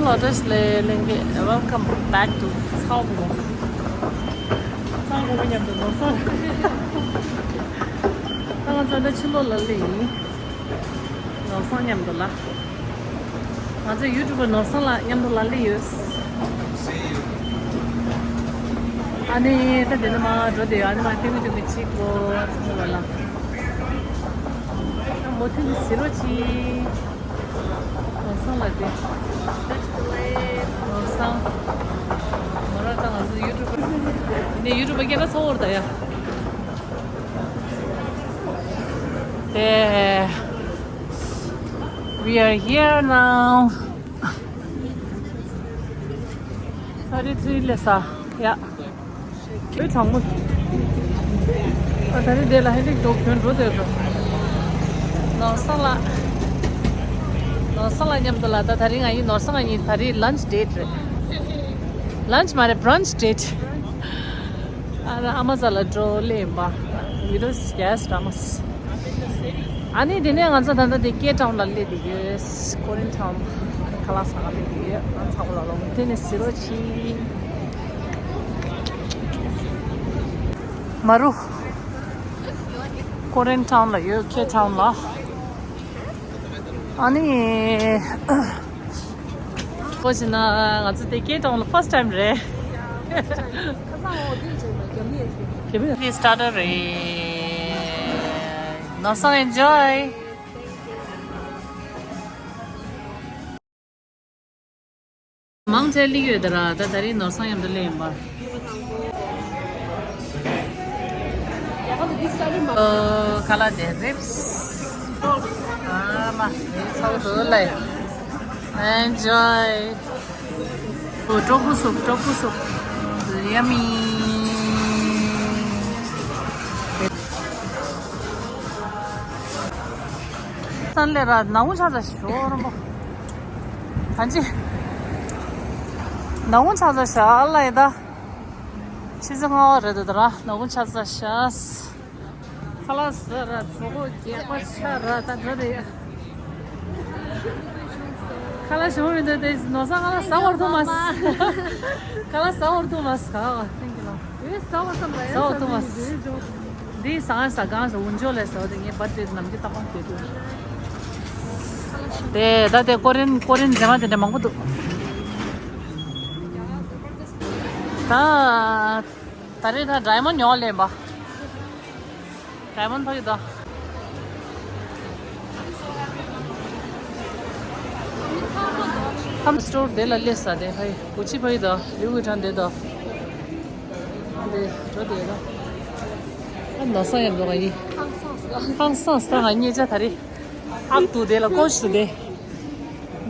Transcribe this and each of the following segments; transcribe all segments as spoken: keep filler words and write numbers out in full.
ལོ་ཏོས་ལེ་ལེང་གེ། Welcome back to ཚའོ་བུ་མོ། ཚའོ་བུ་མོ་མཉམ་དུ་ནོར་བཟང་། ད་ང་ཚོ་འདི་ཕྱི་ལོགས་ལ་སླེབས་ཡིན། ནོར་བཟང་མཉམ་དུ་ལ། ང་ཚོ་ཡུ་ཊུབ་པར་ནོར་བཟང་ལགས་མཉམ་དུ་ལ་སླེབས་ཡོད། ཨ་ནི་ད་དེ་ནས་མར་འགྲོ་བསྡད་ཡོད། ཨ་ནི་མར་ལྟད་མོ་ལྟད་མོ་ཅིག་གོ་ཚང་མ་ལ། མོ་ཐུག་གི་ཟེར་རོགས་གྱིས། ནོར་བཟང་ལགས་དེ། ནོར་བཟང་། མོ་རང་དང་ང་ཚོ་ཡུ་ཊུབ་པར། ཡུ་ཊུབ་པར་སྐད་ཆ་ཚ་བོར་ད་ཡ། དེ། We are here now. Thirty-three ལས་ས། ཡ། བོད་གྲང་མོ། ཨ་ད་རེས་དེ་ལ་ཧེ་ལིག་འགྲོ་གྱོན་འགྲོ་དེ་འགྲོ། ནོར་བཟང་ལགས། ནོར་བཟང་ལགས་མཉམ་དུ་ལ། ད་ད་རིང་ང་ཡིན་ནོར་བཟང་ང་གཉིས་ད་རེས་lunch date རེད། Lunch མ་རེད། Brunch date། ཨ་ཨ་མ་ཟ་ལ་འགྲོ་ལེ་ཡིན་པ། We don't guess Thomas། ཨ་ནི་དེ་ནས་ང་ཚོ་ད་ལྟ་དེ་ཀེབ་ཊའུན་ལ་སླེབས་བསྡད་ཡོད། ཀོ་རིན་ཊའུན། ཁ་ལག་ཟ་ག་སླེབས་བསྡད་ཡོད། ང་ཚ་བོ་ལ་ལོང་དེ་ནས་ཟེར་རོགས་གྱིས། མ་རུ། ཀོ་རིན་ཊའུན་ལ་ཡོད། ཀེབ་ཊའུན་ལ། ཨ་ནི། ཁོ་ཅི་ན་ང་ཚོ་དེ་ཀེབ་ཊའུན་ལ་first time རེད། ཁ་སང་འོ་དེ་བྱས་ན་རྒྱ་མི་ཡོད་རེད། རྒྱ་མི་ཡོད། Starter རེད། ནོར་བཟང་enjoy། མང་ཆེ་སླེབས་ཡོད་ད་ར། ད་ད་རེས་ནོར་བཟང་མཉམ་དུ་སླེབས་ཡིན་པ། ཨོ། ཁ་ལག་དེ་རིབས། ཨ་མ། ཚ་བོ་འདུག་ལེ། Enjoy། ཨོ། ཀྲོ་ཀུ་སུབ། ཀྲོ་ཀུ་སུབ། Yummy། སང་ལེ་ར་ནའུ་ཆ་ཚ་ཤོ་རོ་མོ། གང་ཅི། ནའུ་ཆ་ཚ་ཤ་ལ་ཡ་ད། ཕྱི་ཚེས་ལྔ་པ་རེད་ད་ར། ནའུ་ཆ་ཚ་ཤ། ཁ་ལག་ཟ་ར། གྲོད་ཁོག་རྒྱགས་པ་ཆགས་ར། ད་འགྲོ་རེད། ཁ་ལག་ཞིམ་པོ་མི་འདུག་དེ་ནོར་བཟང་ཁ་ལག་ཟ་བར་འདུག་མ། ཁ་ལག་ཟ་བར་འདུག་མ། ཟ་བ། Thank you ལགས། ཨེ་ཟ་བ་བསམ་ལ་ཡ་ཟ་བ་ཟ་འདུག་མ། མི་འདུག་ཇོ། འདི་ཟ་ང་ཟ་གང་ཟ་འུན་ཇོ་ལས་ཟ་བ་དེ་ངའི་བར་ཐི་ཌེ་ནམ་རྒྱུན་ཏག་ཏག་དེ་འདུག་དེ་ད་དེ་ཀོ་རིན་ཀོ་རིན་མཛེས་མ་དེ་འདྲ་མང་པོ་འདུག་ད་ད་རེས་ད་ཌའི་མོན་ཌི་ཡོང་སླེབས་པ། ཌའི་མོན་ཌི་ཕ་གི་ད། ཁམ་སི་ཊོར་དེ་ལ་སླེབས་ས་དེ་ཕ་གི་གུ་ཅི་ཕ་གི་ད་ལིའུ་ཝི་ཊོན་དེ་ད། ཨ་འདི་འགྲོ་དེ་ད། ཨ་ནོར་བཟང་ཡང་འགྲོ་ག་ཡིན། ཧང་སངས་ས་ང་ཉེ་ཆ་ད་རེས། ཨག་ཏུ་དེ་ལ་ཀོ་ཤི་ཏུ་དེ།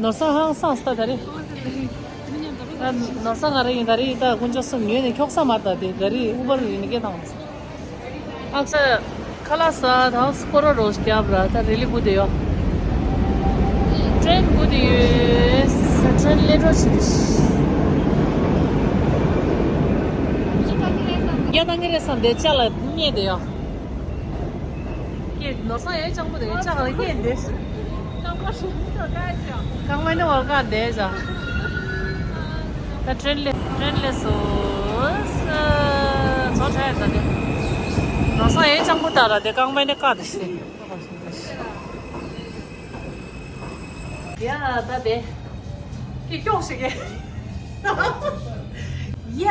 ནོར་བཟང་ཧང་སངས་ས་ད་རེས། ཨ་ནོར་བཟང་ང་རེ་ཡིན་ད་རེས་ད་དཀོན་མཆོག་གསུམ་ཉོས་ནས་ཁྱོག་ས་མ་ད་དེ་ད་རེས་ཨུ་བར་རེ་ནི་སྐད་བཏང་བ། ཨག་ས་ཁ་ལག་ཟ་དང་སྐོར་ར་རོ་རྒྱབ་ར་ད་རི་ལི་སྒུག་དེ་ཡོད། ཊེན་སྒུག་དེ་ཡོད། ཊེན་སླེབས་འགྲོ་བྱེད་དེ། རྒྱ་ནང་གི་རེད་བསམ་དེ་ཅ་ལག་རྙེད་དེ་ཡོད། ཀྱེ་ནོར་བཟང་ཡང་སྤྱང་པོ་དེ་ཅ་ལག་རྙེད་དེ། རྐང་པ་ནི་བར་ཀ་བསྡད་བཞག་ད་ཊེན་སླེབས་ཊེན་སླེབས་སོ། ཚོ་ཁྲ་ཡ་ད་དེ། ནོར་བཟང་ཡང་སྤྱང་པོ་ད་ར་དེ་རྐང་པ་ནི་བཀག་དེ་ཤི། ཡ་ད་དེ། ཀྱེ་ཀྱོག་ཤིག་གེ། ཡ་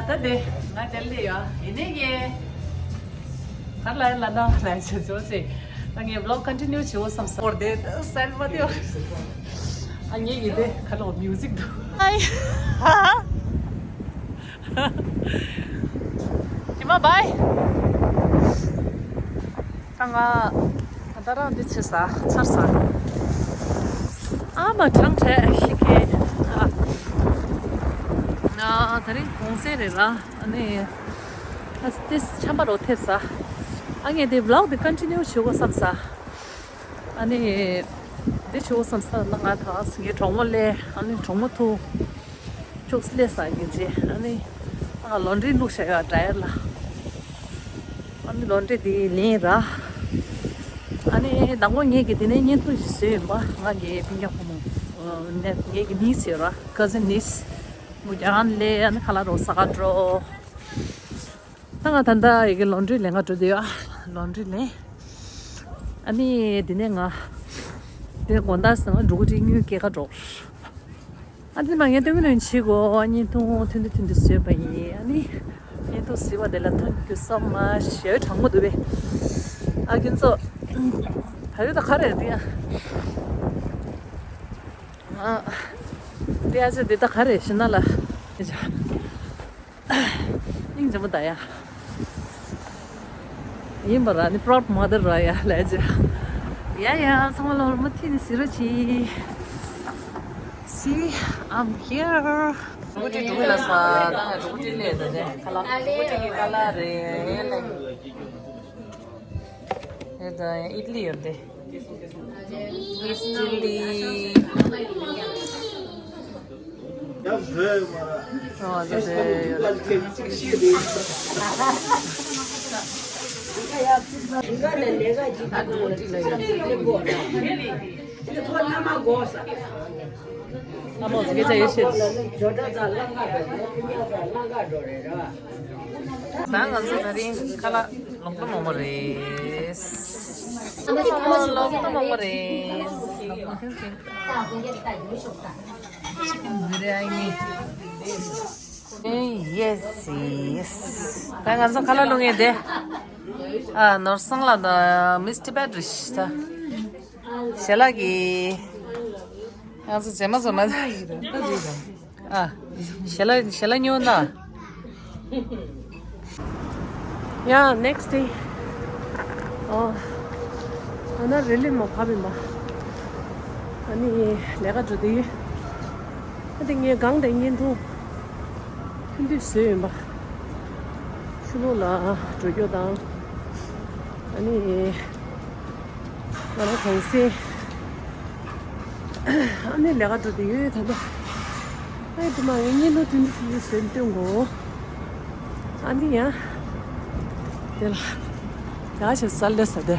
ད་དེ་ང་དེ་ལས་ཡ་ཡིན་ནས་གེ། ག་ལ་ལ་ན་ལ་ཆ་ཚོ་སེ། ད་ངས་བི་ལོག་ཀོན་ཊི་ནིའུ་བྱེད་འོ་བསམ་ས། འོར་དེ་སལ་བ་དེ། ཨ་ངས་ཡིན་དེ་ག་ལོ་མིའུ་ཟིག་འདུག་ཨའི། ཉི་མ་བྷའི། ད་ང་ད་རང་འདི་ཆེ་ས་ཚར་ས། ཨ་མ་གྲང་བྲལ་ཤི་ཁེ། ཨ་ད་རིང་གུང་སེང་རེད་ལ། ཨ་ནི། ཨ་ཏིས་ཆམ་པ་རོ་ཐེབས་ས། ཨ་ངས་དེ་བི་ལོག་དེ་ཀོན་ཊི་ནིའུ་བྱེད་དགོས་བསམ་ས། ཨ་ནི། དེ་བྱེད་དགོས་བསམ་ས་ན་ང་ད་ངའི་གྲོགས་མོ་སླེབས། ཨ་ནི་གྲོགས་མོ་ཐུག་ཅོག་སླེབས་ས་ཡིན་ཅེ། ཨ་ནི། ང་ལོན་ཌི་རི་བླུགས་བཞག་ཡོད་ཌ་ཡར་ལ། ཨ་ནི་ལོན་ཌི་རི་དེ་ལེན་ར། ཨ་ནི་དང་པོ་ངེད་ཀྱིས་དེ་ནས་བརྙན་ཐུང་ཞིག་བཟོས་ཡིན་པ། ང་གི་སྤུན་ཀྱག་ཕོ་མོ། ངའི་གི་ནིས་ཡོད་ར། ཀ་ཟིན་ནིས། མོ་རྒྱ་གར་ལ་ཨ་ནི་ཁ་ལག་རོགས་ཟ་ག་འགྲོ། ད་ང་ད་ལྟ་ཡི་གེ་ལོན་ཌི་རི་ལེན་ག་འགྲོ་དེ་ཡོད། ལོན་ཌི་རི་ལེན། ཨ་ནི་དེ་ནས་ང་དེ་ནས་དགོང་དག་ཟ་ང་འགྲོ་གི་དེ་དངུལ་སྐྱེལ་ག་འགྲོ། ཨ་ཙི་མ་ངས་སྟོན་གི་ནོན་བྱེད་དགོ། བརྙན་ཐུང་ཐུང་དུ་ཐུང་དུ་བཟོས་པ་ཡིན། ཨ་ནི་བརྙན་ཐུང་གཟིགས་པ་དེ་ལ་thank you so much། ཞེ་དྲང་མོ་འདུག་པས། ཨ་ཁྱེད་ཚོ། ད་རེས་ད་ག་རེ་རེད་ཡ། ཨ། འདི་ཨ་ཅེ་འདི་ད་ག་རེ་ཞེ་ན་ལ། སྙིང་རྗེ་མོ་ད་ཡ། ཡིན་པ་ར་ནི་proud mother ར་ཡ་ལས་ཅེ། ཡ་ཡ་ཚང་མ་ལོ་མ་ཐི་ནི་སི་ར་ཆི། See, I'm here. རུ་ཏི་འགྲོ་གི་ལ་ས། ད་ང་རུ་ཏི་ལས་ད་དེ་ཁ་ལག་རུ་ཏི་གི་ཁ་ལག་རེད། ཨེ་ད་ཨིད་ལི་ཡོད་དེ། ཅི་ལི། ཨོ་དེ་དེ་ཡོད་རེད། ཨ་མོ་ཚིག་ཅག་ཡོད་ཤེས། ད་ང་ཚོ་ད་རིང་ཁ་ལག་ལོག་ཏུ་མང་པོ་རེད། ལོག་ཏུ་མང་པོ་རེད། ཅི་ཀིན་བི་རི་ཡ་ནི། ཨེ་ཡེ་སི་ཡེ་སི། ད་ང་ཚོ་ཁ་ལག་བླུག་ངེས་དེ། ཨ་ནོར་སང་ལ་ད་མིས་ཊི་བེད་རེད་ཤག་ད། ཞལ་ལག་གི། ང་ཚོ་རྗེས་མ་བཟོ་མ། ཨ། ཞལ་ལག་ཞལ་ལག་ཉོ་ན། ཡ་next day. ཨོ། ཨ་ན་རི་ལི་མོ་ཕབ་ཡིན་པ། ཨ་ནི་ལས་ཀ་འགྲོ་དུས། ཨ་དེ་ངས་གང་དེ་བརྙན་ཐུང་ཐུང་ཐུང་བཟོས་ཡིན་པ། ཆུ་ལོག་ལ་འགྲོ་རྒྱུ་དང་། ཨ་ནི་ང་རང་གུང་སེང་། ཨ་ནི་ལས་ཀ་འགྲོ་དུས་ཡོད་ད་ལྟ། ཨ་དེ་མ་ངས་བརྙན་ཐུང་ཐུང་ཐུང་བཟོས་སྟོན་གོ། ཨ་ནི་ཡ། དེ་ལ། ཡ་ཞེ་ས་ལེ་ས་དེ།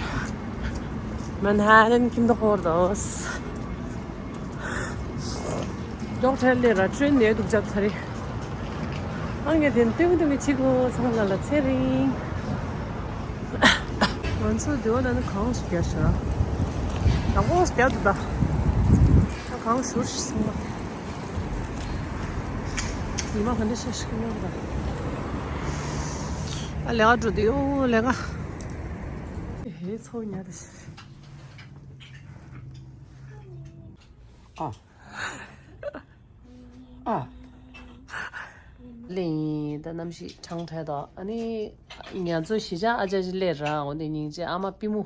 མན་ཧ་ཊན་ཁྱིམ་ཐོག་ཧོར་དོ། ཌོག་ཊར་ལས་ར་ཊེན་ནས་འདུག་ཅག་ཚ་རེད། ཨང་ངས་དེ་ཏུང་ཏུང་གི་ཆི་གོ་ཚང་ལ་ལ་ཚེ་རིང་། ང་ཚོ་དེ་བ་ད་ནི་གང་ཞིག་རྒྱག་ཤག་ར། ད་གོང་ཞིག་རྒྱག་འདུག་ད། ད་གང་ཞུར་ཞིག་སོང་ད། ཉི་མ་ག་འདྲ་ཤ་ཞིག་ཉོ་ད། ཨ་ལས་ཀ་འགྲོ་དུས་ཨོ་ལས་ཀ། ཧེ་ཚོ་ཉལ་ད་ཤི། ཨ། ཨ། ལེ་ཡིན་ད་གནམ་གཤིས་གྲང་དྲགས་དོ། ཨ་ནི་ང་ཚོ་གཞིས་ཆགས་ཨ་ཅག་ཅིག་སླེབས་ར། འོ་དེ་སྙིང་རྗེ། ཨ་མ་པུས་མོ།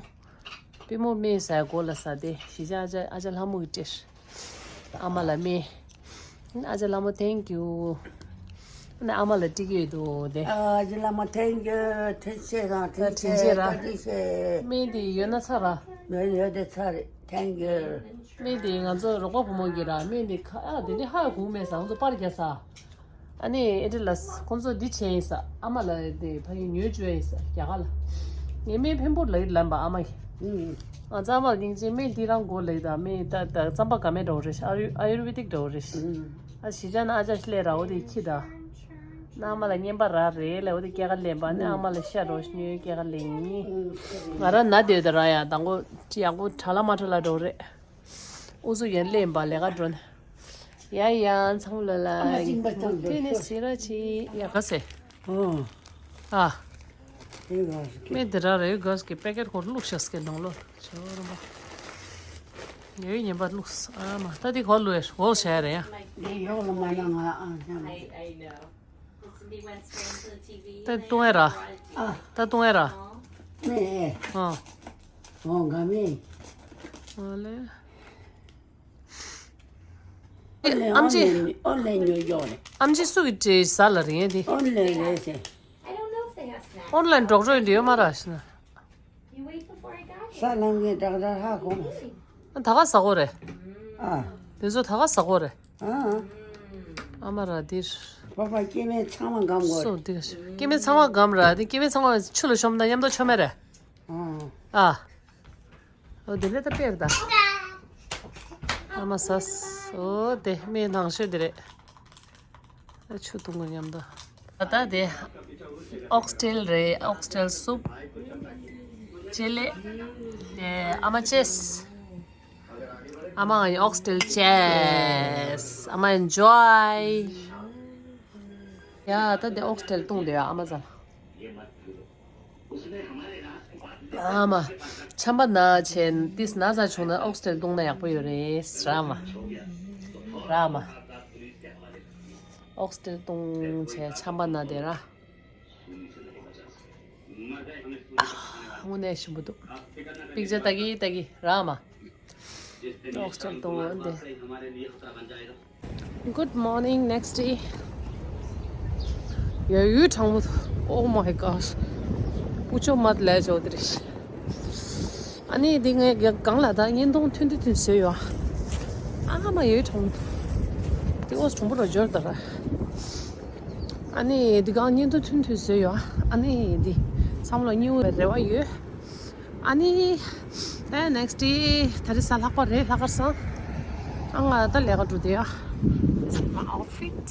པུས་མོ་སྨན་ཟ་དགོས་ལ་ཟ་དེ། གཞིས་ཆགས་ཨ་ཅག་ཨ་ཅག་ལྷ་མོ་གི་སྤྲད། ཨ་མ་ལ་སྨན། ཨ་ཅག་ལྷ་མོ་thank you། ཨ་ནི་ཨ་མ་ལ་སྤྲད་ཀྱི་ཡོད་དོ་དེ། ཨ་ཅག་ལྷ་མོ་thank you། ཐུགས་རྗེ་ཆེ་དང་ཐུགས་རྗེ་ཆེ་ར། བཀའ་དྲིན་ཆེ། སྨན་དེ་ཡོད་ན་ཚར་ར། ཡོད་ཡོད་དེ་ཚར་རེད། thank you། སྨན་དེ་ང་ཚོ་རོགས་པ་བུ་མོ་གིས་ར་སྨན་དེ་ཁ་ཨ་དེ་འདྲ་ཧ་གོ་མེད་ས། ང་ཚོ་པར་རྒྱག་ས། ཨ་ནི་ཨེ་འདྲ་ལ་ཁོང་ཚོ་འདི་བྱས་ཡིན་ས། ཨ་མ་ལ་དེ་ཕ་གི་ཉོས་བཅོས་ཡིན་ས་རྒྱ་གར་ལ། ངས་སྨན་ཕན་པོ་ལ་ཡིན་ལབ་པ་ཨ་མ་གིས། ཨུ། ང་ཚང་མ་ལ་སྙིང་རྗེ། སྨན་འདི་རང་མགོ་ལ་ཡིན་ད། སྨན་ད་ད་རྩམ་པ་ག་མེད་འདྲ་བོ་རེད་ཤག་ཨ་ཡུ་ཨ་ཡུར་བེ་དིག་འདྲ་བོ་རེད་ཤག་ཨུ། ཨ་གཞིས་ཆགས་ན་ཨ་ཅག་ཤི་ལས་ར་འོ་དེ་ཁྱི་ད། ཨ་མ་ལ་བརྙན་པ་རག་རེད་ལ་འོ་དེ་སྐྱེལ་ག་ལེན་པ་ནི། ཨ་མ་ལ་ཤ་རོ་ཉོས་སྐྱེལ་ག་ལེན་ཡིན། ང་རང་ན་དེ་ད་ར་ཡ་དང་པོ་ཅི་ཡག་པོ་དྲག་ལ་མ་དྲག་ལ་འགྲོ་རེད། ཨུ་ཚུགས་ཡན་ལེན་པ་ལས་ཀ་འགྲོ་ན། ཡ་ཡ་ཚང་མ་ལ་ལ། ཨ་མ་སྦྱིན་པ་ཚང་དེ་ནས་ཟེར་ར་ཆི་ཡ་ག་ཟེ། ཨོ། ཨ། དེ་ག་ཟེ། མེ་དེ་ར་རེ་ག་ཟེ་པེ་ཀེད་ཁོར་བླུགས་ཤག་སྐད་ནང་ལོ། ཆོ་ར་མ། ཡོད་ཉན་པ་བླུགས། ཨ་མ་ད་དེ་ག་ལུས་འོ་བྱ་ཡ་རེད་ཡ། དེ་ཡོག་ལ་མ་ན་ང་ཨ་ཟེ། ད་ཏུང་ཨེ་ར། ཨ། ད་ཏུང་ཨེ་ར། མེ། ཨ། ཨོ་ག་མེ། ཨོ་ལེ། ཨོ་ལེ་ཨམ་ཆི། ཨོ་ལེ་ཉོ་ཡོག་ལེ། ཨམ་ཆི་སུ་གི་ཏྲེ་ཟ་ལ་རིང་ཡ་དེ། ཨོ་ལེ་རེད་ཟེ། ཨོན་ལན་འགྲོགས་རོགས་འདི་ཡོད་མ་ར་ཤི་ན། ས་ལམ་གྱི་དྲག་དྲག་ཧ་གོ་མ་སོང་། ད་ག་ཟ་གོ་རེད། ཨ། དེ་ཚོ་ད་ག་ཟ་གོ་རེད། ཨ། ཨ་མ་ར་འདིར། པ་པ་སྐྱེ་དམན་ཚང་མ་སྒམ་གོ། སོ་འདི་ག་ཤི། སྐྱེ་དམན་ཚང་མ་སྒམ་ར་འདི་སྐྱེ་དམན་ཚང་མ་ཆུ་ལ་ཤོམ་ན་མཉམ་དུ་ཆོ་མེ་རེད། ཨ། ཨ། འོ་དེ་ལས་ད་དཔེར་ད། ཨ་མ་ཟས། ཨོ་དེ་མི་ནང་ཤོས་དེ་རེད། ཆུ་བཏུང་གི་མཉམ་དུ། ད་ལྟ་དེ་ཨོག་སི་ཊེལ་རེད། ཨོག་སི་ཊེལ་སུབ། ཅེ་ལེ། དེ་ཨ་མ་ཅེས། ཨ་མ་ཨོག་སི་ཊེལ་ཅེས། ཨ་མ་ཨེན་ཇོའི། ཡ་ད་དེ་ཨོག་སི་ཊེལ་བཏུང་དེ་ཡ་ཨ་མ་ཟ། ཨ་མ། ཆམ་པ་ན་བྱས་ཏིས་ན་ཚ་བྱུང་ན་ཨོག་སི་ཊེལ་བཏུང་ན་ཡག་པོ་ཡོད་རེད་ར་མ། ར་མ། ཨོག་སི་ཊེལ་བཏུང་བྱས་ཆམ་པ་ན་དེ་ར། དངོས་གནས་ཞིམ་པོ་འདུག་པིག་ཅར་ལྟ་གི་ལྟ་གི་ར་མ། ཨོག་སི་ཊེལ་བཏུང་འོན་ཏེ། Good morning, next day. ཡ་ཡུས་གྲང་མོ། Oh my gosh. པུ་ཅོ་མ་ལས་ཇོ་དེ་རེད། ཨ་ནི་འདི་ངས་གང་ལ་ད་བརྙན་ཐུང་ཐུང་ཐུང་ཐུང་བཟོས་ཡོད། ཨ་མ་ཡུས་གྲང་མོ། དེ་འོ་གྲང་པོ་ར་འབྱོར་ད་ར། ཨ་ནི་འདི་གང་བརྙན་ཐུང་ཐུང་ཐུང་བཟོས་ཡོད། ཨ་ནི་འདི་ཚང་མ་ལ་མཉེས་པོ་རེ་བ་ཡོད། ཨ་ནི། ད་next day ད་རེས་གཟའ་ལྷག་པ་རེད། ལྷག་དཀར་སང་། ཨ་ང་ད་ལས་ཀ་འགྲོ་དེ་ཡ། This is my outfit.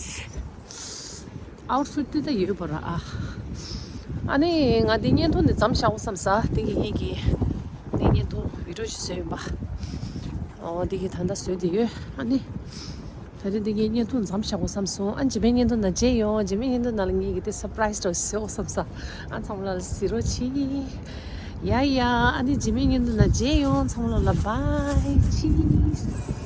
ཨའུ་ཊི་ཕིཊ་དེ་ད་ཡོད་པ་ར་ཨ། ཨ་ནི་ང་འདི་བརྙན་ཐུང་འདི་མཚམས་བཞག་དགོས་བསམ་ས་དེ་གི་ངེད་ཀྱི། འདི་བརྙན་ཐུང་བི་ཌི་ཡོ་ཞིག་བཟོས་ཡིན་པ། ཨོ་འདི་གི་ད་ལྟ་བཟོས་དེ་ཡོད་ཨ་ནི། ད་རེས་འདི་གའི་བརྙན་ཐུང་མཚམས་བཞག་དགོས་བསམ་སོང་། ཨ་རྗེས་མའི་བརྙན་ཐུང་ནང་མཇལ་ཡོང་། རྗེས་མའི་བརྙན་ཐུང་ནང་ལ་ངེད་ཀྱི་དེ་སར་པ་རའི་སི་འདྲ་བཟོ་དགོས་བསམ་ས། ཨ་ཚང་མ་ལ་གཟིགས་རོགས་གྱིས། ཡ་ཡ། ཨ་ནི་རྗེས་མའི་བརྙན་ཐུང་ནང་མཇལ་ཡོང་། ཚང་མ་ལ་བྷའི་ཅིས།